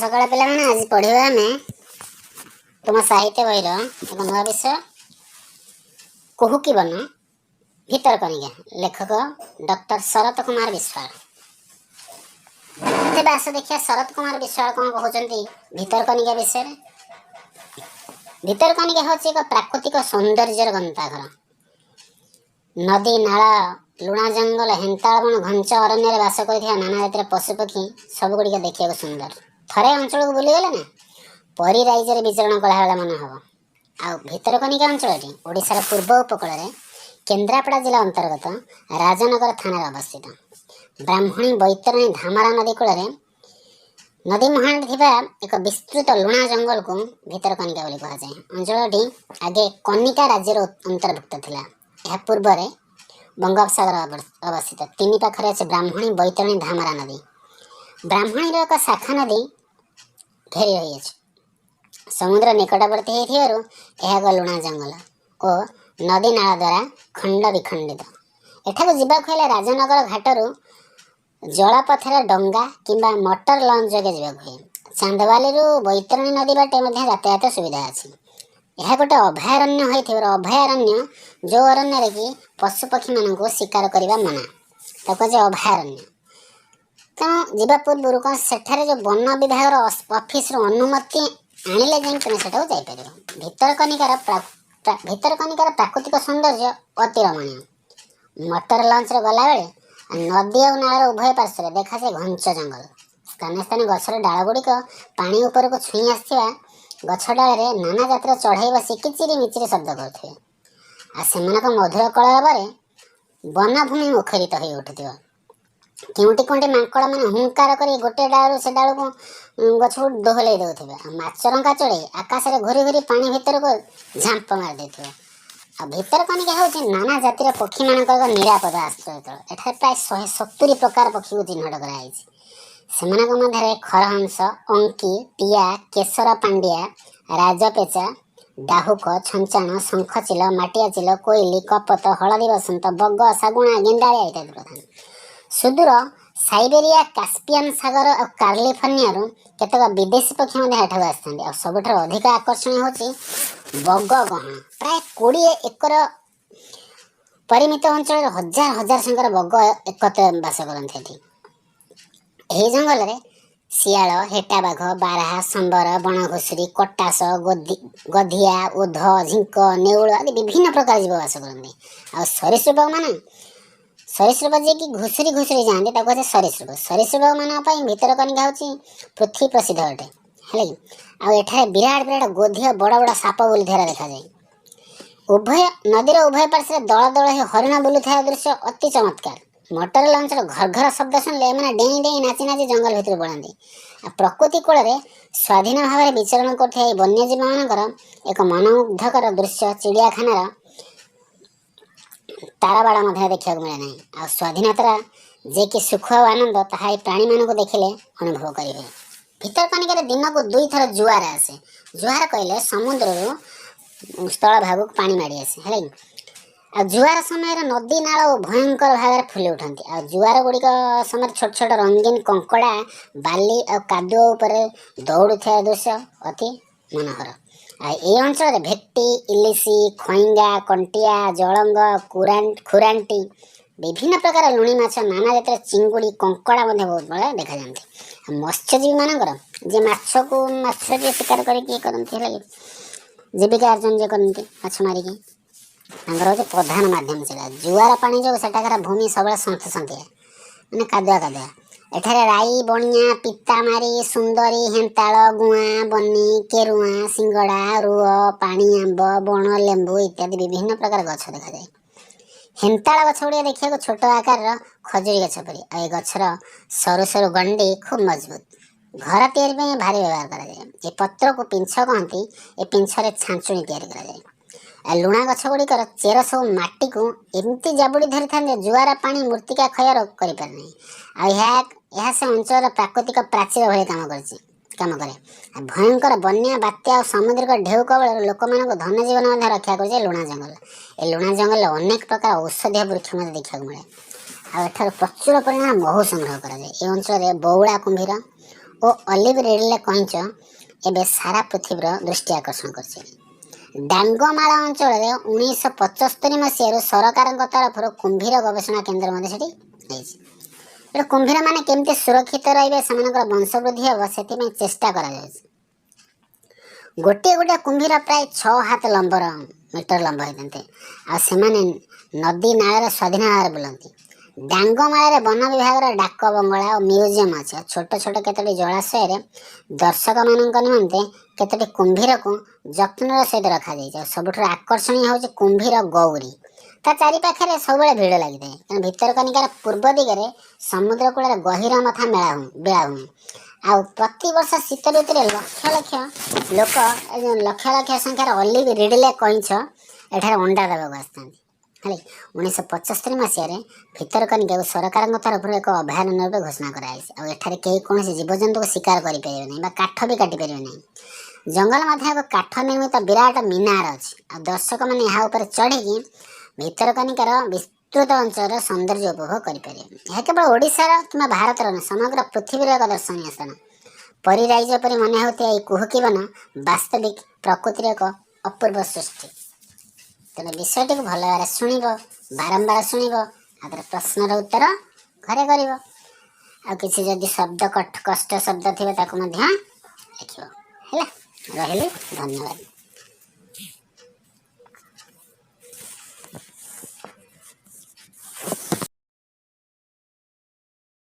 ସକାଳ ପିଲାମାନେ। ଆଜି ପଢ଼ିବା ଆମେ ତୁମ ସାହିତ୍ୟ ବହିର ଏକ ନୂଆ ବିଷୟ, କୁହୁକି ବନ ଭିତରକନିକା, ଲେଖକ ଡକ୍ଟର ଶରତ କୁମାର ବିଶ୍ୱାଳ। ତେବେ ଆସ ଦେଖିବା ଶରତ କୁମାର ବିଶ୍ୱାଳ କ'ଣ କହୁଛନ୍ତି ଭିତରକନିକା ବିଷୟରେ। ଭିତରକନିକା ହେଉଛି ଏକ ପ୍ରାକୃତିକ ସୌନ୍ଦର୍ଯ୍ୟର ଗନ୍ତାଘର। ନଦୀ, ନାଳ, ଲୁଣା ଜଙ୍ଗଲ, ହେନ୍ତାଳ ବଣ, ଘଞ୍ଚ ଅରଣ୍ୟରେ ବାସ କରିଥିବା ନାନା ଜାତିର ପଶୁପକ୍ଷୀ ସବୁଗୁଡ଼ିକ ଦେଖିବାକୁ ସୁନ୍ଦର। ଥରେ ଅଞ୍ଚଳକୁ ବୁଲିଗଲେ ନା, ପରୀ ରାଇଜରେ ବିଚରଣ କଲା ମନେ ହେବ। ଆଉ ଭିତରକନିକା ଅଞ୍ଚଳଟି ଓଡ଼ିଶାର ପୂର୍ବ ଉପକୂଳରେ କେନ୍ଦ୍ରାପଡ଼ା ଜିଲ୍ଲା ଅନ୍ତର୍ଗତ ରାଜନଗର ଥାନାରେ ଅବସ୍ଥିତ। ବ୍ରାହ୍ମଣୀ, ବୈତରଣୀ, ଧାମରା ନଦୀ କୂଳରେ ନଦୀ ମୁହାଣରେ ଥିବା ଏକ ବିସ୍ତୃତ ଲୁଣା ଜଙ୍ଗଲକୁ ଭିତରକନିକା ବୋଲି କୁହାଯାଏ। ଅଞ୍ଚଳଟି ଆଗେ କନିକା ରାଜ୍ୟର ଅନ୍ତର୍ଭୁକ୍ତ ଥିଲା। ଏହା ପୂର୍ବରେ ବଙ୍ଗୋପସାଗର ଅବସ୍ଥିତ। ତିନି ପାଖରେ ଅଛି ବ୍ରାହ୍ମଣୀ, ବୈତରଣୀ, ଧାମରା ନଦୀ। ବ୍ରାହ୍ମଣୀର ଏକ ଶାଖା ନଦୀ ଘେରି ରହିଅଛି। ସମୁଦ୍ର ନିକଟବର୍ତ୍ତୀ ହେଇଥିବାରୁ ଏହା ଏକ ଲୁଣା ଜଙ୍ଗଲ ଓ ନଦୀ ନାଳ ଦ୍ୱାରା ଖଣ୍ଡ ବିଖଣ୍ଡିତ। ଏଠାକୁ ଯିବାକୁ ହେଲେ ରାଜନଗର ଘାଟରୁ ଜଳପଥରେ ଡଙ୍ଗା କିମ୍ବା ମଟର ଲଞ୍ଚ ଯୋଗେ ଯିବାକୁ ହୁଏ। ଚାନ୍ଦବାଲିରୁ ବୈତରଣୀ ନଦୀ ବାଟେ ମଧ୍ୟ ଯାତାୟାତ ସୁବିଧା ଅଛି। ଏହା ଗୋଟେ ଅଭୟାରଣ୍ୟ ହୋଇଥିବାରୁ, ଅଭୟାରଣ୍ୟ ଯେଉଁ ଅରଣ୍ୟରେ କି ପଶୁପକ୍ଷୀମାନଙ୍କୁ ଶିକାର କରିବା ମନା, ତାକୁ କୁହାଯାଏ ଅଭୟାରଣ୍ୟ। ତେଣୁ ଯିବା ପୂର୍ବରୁ କ'ଣ ସେଠାରେ ଯେଉଁ ବନ ବିଭାଗର ଅଫିସରୁ ଅନୁମତି ଆଣିଲେ ଯାଇ ତୁମେ ସେଠାକୁ ଯାଇପାରିବ। ଭିତରକନିକାର ପ୍ରାକୃତିକ ସୌନ୍ଦର୍ଯ୍ୟ ଅତି ରମଣୀୟ। ମଟର ଲଞ୍ଚରେ ଗଲାବେଳେ ନଦୀ ଆଉ ନାଳର ଉଭୟ ପାର୍ଶ୍ୱରେ ଦେଖାଯାଏ ଘଞ୍ଚ ଜଙ୍ଗଲ। ସ୍ଥାନେ ସ୍ଥାନେ ଗଛର ଡାଳ ଗୁଡ଼ିକ ପାଣି ଉପରକୁ ଛୁଇଁ ଆସିଥିବା ଗଛ ଡାଳରେ ନାନା ଜାତିର ଚଢ଼େଇ ବସି କିଚିରି ମିଚିରି ଶବ୍ଦ କରୁଥିବେ। ଆଉ ସେମାନଙ୍କ ମଧୁର କଳରବରେ ବନଭୂମି ମୁଖରିତ ହୋଇ ଉଠୁଥିବ। କେଉଁଠି କେଉଁଠି ମାଙ୍କଡ଼ ମାନେ ହୁଙ୍କାର କରି ଗୋଟେ ଡାଳରୁ ସେ ଡାଳକୁ ଗଛକୁ ଦୋହଲେଇ ଦେଉଥିବେ। ଆଉ ମାଛରଙ୍କା ଚଢ଼େଇ ଆକାଶରେ ଘୁରି ଘୁରି ପାଣି ଭିତରକୁ ଝାମ୍ପ ମାରି ଦେଇଥିବ। ଆଉ ଭିତରକନିକା ହେଉଛି ନାନା ଜାତିର ପକ୍ଷୀମାନଙ୍କର ଏକ ନିରାପଦ ଆଶ୍ରୟସ୍ଥଳ। ଏଠାରେ ପ୍ରାୟ 170 ପ୍ରକାର ପକ୍ଷୀକୁ ଚିହ୍ନଟ କରାଯାଇଛି। ସେମାନଙ୍କ ମଧ୍ୟରେ ଖରହଂସ, ଅଙ୍କି, ଟିଆ, କେଶର ପାଣ୍ଡିଆ, ରାଜପେଚା, ଡାହୁକ, ଛଞ୍ଚାଣ, ଶଙ୍ଖଚିଲ, ମାଟିଆ ଚିଲ, କୋଇଲି, କପତ, ହଳଦୀ ବସନ୍ତ, ବଗ, ଶାଗୁଣା, ଗେଣ୍ଡାଳିଆ ଇତ୍ୟାଦି ପ୍ରଧାନ। ସୁଦୂର ସାଇବେରିଆ, କାସ୍ପିଆନ ସାଗର ଆଉ କାଲିଫର୍ଣ୍ଣିଆରୁ କେତେକ ବିଦେଶୀ ପକ୍ଷୀ ମଧ୍ୟ ଏଠାକୁ ଆସିଥାନ୍ତି। ଆଉ ସବୁଠାରୁ ଅଧିକ ଆକର୍ଷଣୀୟ ହେଉଛି ବଗ ଗହଣ। ପ୍ରାୟ 20 ଏକର ପରିମିତ ଅଞ୍ଚଳରେ ହଜାର ହଜାର ସଂଖ୍ୟାର ବଗ ଏକତ୍ର ବାସ କରନ୍ତି ଏଠି। ଏହି ଜଙ୍ଗଲରେ ଶିଆଳ, ହେଟାବାଘ, ବାରାହା, ସମ୍ବର, ବଣଘୁଷୁରୀ, କଟାସ, ଗଧିଆ, ଓଧ, ଝିଙ୍କ, ନେଉଳ ଆଦି ବିଭିନ୍ନ ପ୍ରକାର ଜୀବ ବାସ କରନ୍ତି। ଆଉ ସରୀସୃପମାନେ, ସରୀସୃପ ଯିଏକି ଘୁଷୁରି ଘୁଷୁରି ଯାଆନ୍ତି, ତାକୁ କୁହାଯାଏ ସରୀସୃପ। ସରୀସୃପମାନଙ୍କ ପାଇଁ ଭିତରକନିକା ହେଉଛି ପୃଥିବୀ ପ୍ରସିଦ୍ଧ ଅଟେ, ହେଲା କି? ଆଉ ଏଠାରେ ବିରାଟ ବିରାଟ ଗୋଧିଆ, ବଡ଼ ବଡ଼ ସାପ ବୁଲୁଥିବାର ଦେଖାଯାଏ। ଉଭୟ ନଦୀର ଉଭୟ ପାର୍ଶ୍ୱରେ ଦଳ ଦଳ ହୋଇ ହରିଣ ବୁଲୁଥିବା ଦୃଶ୍ୟ ଅତି ଚମତ୍କାର। ମଟର ଲଞ୍ଚର ଘର ଘର ଶବ୍ଦ ଶୁଣିଲେ ଏମାନେ ଡେଇଁ ଡେଇଁ, ନାଚି ନାଚି ଜଙ୍ଗଲ ଭିତରୁ ପଳାନ୍ତି। ଆଉ ପ୍ରକୃତି କୋଳରେ ସ୍ୱାଧୀନ ଭାବରେ ବିଚରଣ କରୁଥିବା ଏହି ବନ୍ୟଜୀବମାନଙ୍କର ଏକ ମନୋମୁଗ୍ଧକର ଦୃଶ୍ୟ ଚିଡ଼ିଆଖାନାର ତାରବାଡ଼ ମଧ୍ୟ ଦେଖିବାକୁ ମିଳେ ନାହିଁ। ଆଉ ସ୍ୱାଧୀନତାର ଯେ କି ସୁଖ ଆଉ ଆନନ୍ଦ, ତାହା ଏହି ପ୍ରାଣୀମାନଙ୍କୁ ଦେଖିଲେ ଅନୁଭବ କରିହୁଏ। ଭିତରକନିକାରେ ଦିନକୁ ଦୁଇଥର ଜୁଆର ଆସେ। ଜୁଆର କହିଲେ ସମୁଦ୍ରରୁ ସ୍ଥଳ ଭାଗକୁ ପାଣି ମାଡ଼ି ଆସେ, ହେଲା କି? ଆଉ ଜୁଆର ସମୟରେ ନଦୀ ନାଳ ଭୟଙ୍କର ଭାବରେ ଫୁଲି ଉଠନ୍ତି। ଆଉ ଜୁଆର ଗୁଡ଼ିକ ସମୟରେ ଛୋଟ ଛୋଟ ରଙ୍ଗୀନ କଙ୍କଡ଼ା ବାଲି ଆଉ କାଦୁଅ ଉପରେ ଦୌଡ଼ୁଥିବା ଦୃଶ୍ୟ ଅତି ମନୋହର। ଆଉ ଏଇ ଅଞ୍ଚଳରେ ଭେଟି, ଇଲିଶି, ଖଇଙ୍ଗା, କଣ୍ଟିଆ, ଜଳଙ୍ଗ, ଖୁରାଣ୍ଟି, ବିଭିନ୍ନ ପ୍ରକାର ଲୁଣି ମାଛ, ନାନା ଜାତିର ଚିଙ୍ଗୁଡ଼ି, କଙ୍କଡ଼ା ମଧ୍ୟ ବହୁତ ବଡ଼ ଦେଖାଯାଆନ୍ତି। ଆଉ ମତ୍ସ୍ୟଜୀବୀମାନଙ୍କର, ଯିଏ ମାଛକୁ ମାଛ ଯିଏ ଶିକାର କରିକି ଇଏ କରନ୍ତି, ହେଲା କି, ଜୀବିକା ଅର୍ଜନ ଯିଏ କରନ୍ତି ମାଛ ମାରିକି, ତାଙ୍କର ହେଉଛି ପ୍ରଧାନ ମାଧ୍ୟମ ସେଇଟା। ଜୁଆର ପାଣି ଯୋଗୁଁ ସେଠାକାର ଭୂମି ସବୁବେଳେ ସନ୍ତସନ୍ତିଆ, ମାନେ କାଦୁଆ କାଦୁଆ। ଏଠାରେ ରାଇ, ବଣିଆ, ପିତାମାରି, ସୁନ୍ଦରୀ, ହେନ୍ତାଳ, ଗୁଆଁ, ବନି, କେରୁଆ, ସିଙ୍ଗଡ଼ା, ରୁଅ, ପାଣି ଆମ୍ବ, ବଣ ଲେମ୍ବୁ ଇତ୍ୟାଦି ବିଭିନ୍ନ ପ୍ରକାର ଗଛ ଦେଖାଯାଏ। ହେନ୍ତାଳ ଗଛ ଗୁଡ଼ିକ ଦେଖିବାକୁ ଛୋଟ ଆକାରର ଖଜୁରୀ ଗଛ ପରି। ଆଉ ଏ ଗଛର ସରୁ ସରୁ ଗଣ୍ଡି ଖୁବ୍ ମଜବୁତ। ଘର ତିଆରି ପାଇଁ ଭାରି ବ୍ୟବହାର କରାଯାଏ। ଏ ପତ୍ରକୁ ପିଞ୍ଛ କହନ୍ତି। ଏ ପିଞ୍ଛରେ ଛାଞ୍ଚୁଣି ତିଆରି କରାଯାଏ। ଆଉ ଲୁଣା ଗଛ ଗୁଡ଼ିକର ଚେର ସବୁ ମାଟିକୁ ଏମିତି ଜାବୁଡ଼ି ଧରିଥାନ୍ତି ଯେ ଜୁଆର ପାଣି ମୃତ୍ତିକା କ୍ଷୟ କରିପାରେ ନାହିଁ। ଆଉ ଏହା ସେ ଅଞ୍ଚଳର ପ୍ରାକୃତିକ ପ୍ରାଚୀର ଭଳି କାମ କରେ। ଆଉ ଭୟଙ୍କର ବନ୍ୟା, ବାତ୍ୟା ଆଉ ସାମୁଦ୍ରିକ ଢେଉ କବଳରୁ ଲୋକମାନଙ୍କୁ ଧନ ଜୀବନ ମଧ୍ୟ ରକ୍ଷା କରୁଛି ଲୁଣା ଜଙ୍ଗଲ। ଏ ଲୁଣା ଜଙ୍ଗଲରେ ଅନେକ ପ୍ରକାର ଔଷଧୀୟ ବୃକ୍ଷ ମଧ୍ୟ ଦେଖିବାକୁ ମିଳେ। ଆଉ ଏଠାରୁ ପ୍ରଚୁର ପରିମାଣ ମହୁ ସଂଗ୍ରହ କରାଯାଏ। ଏ ଅଞ୍ଚଳରେ ବଉଳା କୁମ୍ଭୀର, ଓ ଅଲିଭ୍ ରିଡଲେ କଇଁଚ ଏବେ ସାରା ପୃଥିବୀର ଦୃଷ୍ଟି ଆକର୍ଷଣ କରିଛି। ଡାଙ୍ଗମାଳ ଅଞ୍ଚଳରେ 1975 ମସିହାରୁ ସରକାରଙ୍କ ତରଫରୁ କୁମ୍ଭୀର ଗବେଷଣା କେନ୍ଦ୍ର ମଧ୍ୟ ସେଠି ହେଇଛି। ତେଣୁ କୁମ୍ଭୀରମାନେ କେମିତି ସୁରକ୍ଷିତ ରହିବେ, ସେମାନଙ୍କର ବଂଶ ବୃଦ୍ଧି ହେବ, ସେଥିପାଇଁ ଚେଷ୍ଟା କରାଯାଉଛି। ଗୋଟିଏ ଗୋଟିଏ କୁମ୍ଭୀର ପ୍ରାୟ 6 ହାତ ଲମ୍ବର ମିଟର ଲମ୍ବ ହେଇଥାନ୍ତି ଆଉ ସେମାନେ ନଦୀ ନାଳରେ ସ୍ୱାଧୀନ ଭାବରେ ବୁଲନ୍ତି। ଡାଙ୍ଗମାଳରେ ବନ ବିଭାଗର ଡାକ ବଙ୍ଗଳା ଓ ମ୍ୟୁଜିୟମ୍ ଅଛି। ଆଉ ଛୋଟ ଛୋଟ କେତୋଟି ଜଳାଶୟରେ ଦର୍ଶକମାନଙ୍କ ନିମନ୍ତେ କେତୋଟି କୁମ୍ଭୀରକୁ ଯତ୍ନର ସହିତ ରଖାଯାଇଛି। ଆଉ ସବୁଠାରୁ ଆକର୍ଷଣୀୟ ହେଉଛି କୁମ୍ଭୀର ଗୌରୀ। ତା ଚାରିପାଖରେ ସବୁବେଳେ ଭିଡ଼ ଲାଗିଥାଏ, କାରଣ ଭିତରକନିକାର ପୂର୍ବ ଦିଗରେ ସମୁଦ୍ର କୂଳରେ ଗହୀରମଥା ବେଳାଭୂମି। ଆଉ ପ୍ରତିବର୍ଷ ଶୀତ ଋତୁରେ ଲକ୍ଷ ଲକ୍ଷ ଲୋକ, ଏ ଯେଉଁ ଲକ୍ଷ ଲକ୍ଷ ସଂଖ୍ୟାର ଅଲିଭ୍ ରିଡଲେ କଇଁଛ ଏଠାରେ ଅଣ୍ଡା ଦେବାକୁ ଆସିଥାନ୍ତି। ହେଲା, 1975 ମସିହାରେ ଭିତରକନିକାକୁ ସରକାରଙ୍କ ତରଫରୁ ଏକ ଅଭୟାରଣ୍ୟ ରୂପେ ଘୋଷଣା କରାଯାଇଛି। ଆଉ ଏଠାରେ କେହି କୌଣସି ଜୀବଜନ୍ତୁକୁ ଶିକାର କରିପାରିବେ ନାହିଁ ବା କାଠ ବି କାଟିପାରିବେ ନାହିଁ। ଜଙ୍ଗଲ ମଧ୍ୟରେ ଏକ କାଠ ନିର୍ମିତ ବିରାଟ ମିନାର ଅଛି ଆଉ ଦର୍ଶକମାନେ ଏହା ଉପରେ ଚଢ଼ିକି ଭିତରକନିକାର ବିସ୍ତୃତ ଅଞ୍ଚଳର ସୌନ୍ଦର୍ଯ୍ୟ ଉପଭୋଗ କରିପାରିବେ। ଏହା କେବଳ ଓଡ଼ିଶାର କିମ୍ବା ଭାରତର ନୁହେଁ, ସମଗ୍ର ପୃଥିବୀର ଏକ ଦର୍ଶନୀୟ ସ୍ଥାନ। ପରୀ ରାଇଜ ପରି ମନେ ହେଉଥିବା ଏହି କୁହୁକି ବନ ବାସ୍ତବିକ ପ୍ରକୃତିର ଏକ ଅପୂର୍ବ ସୃଷ୍ଟି। ତେଣୁ ବିଷୟଟିକୁ ଭଲ ଭାବରେ ଶୁଣିବ, ବାରମ୍ବାର ଶୁଣିବ ଆଉ ତାର ପ୍ରଶ୍ନର ଉତ୍ତର ଘରେ କରିବ। ଆଉ କିଛି ଯଦି ଶବ୍ଦ କଷ୍ଟ ଶବ୍ଦ ଥିବ, ତାକୁ ମଧ୍ୟ ଲେଖିବ। ହେଲା, ରହିଲି, ଧନ୍ୟବାଦ।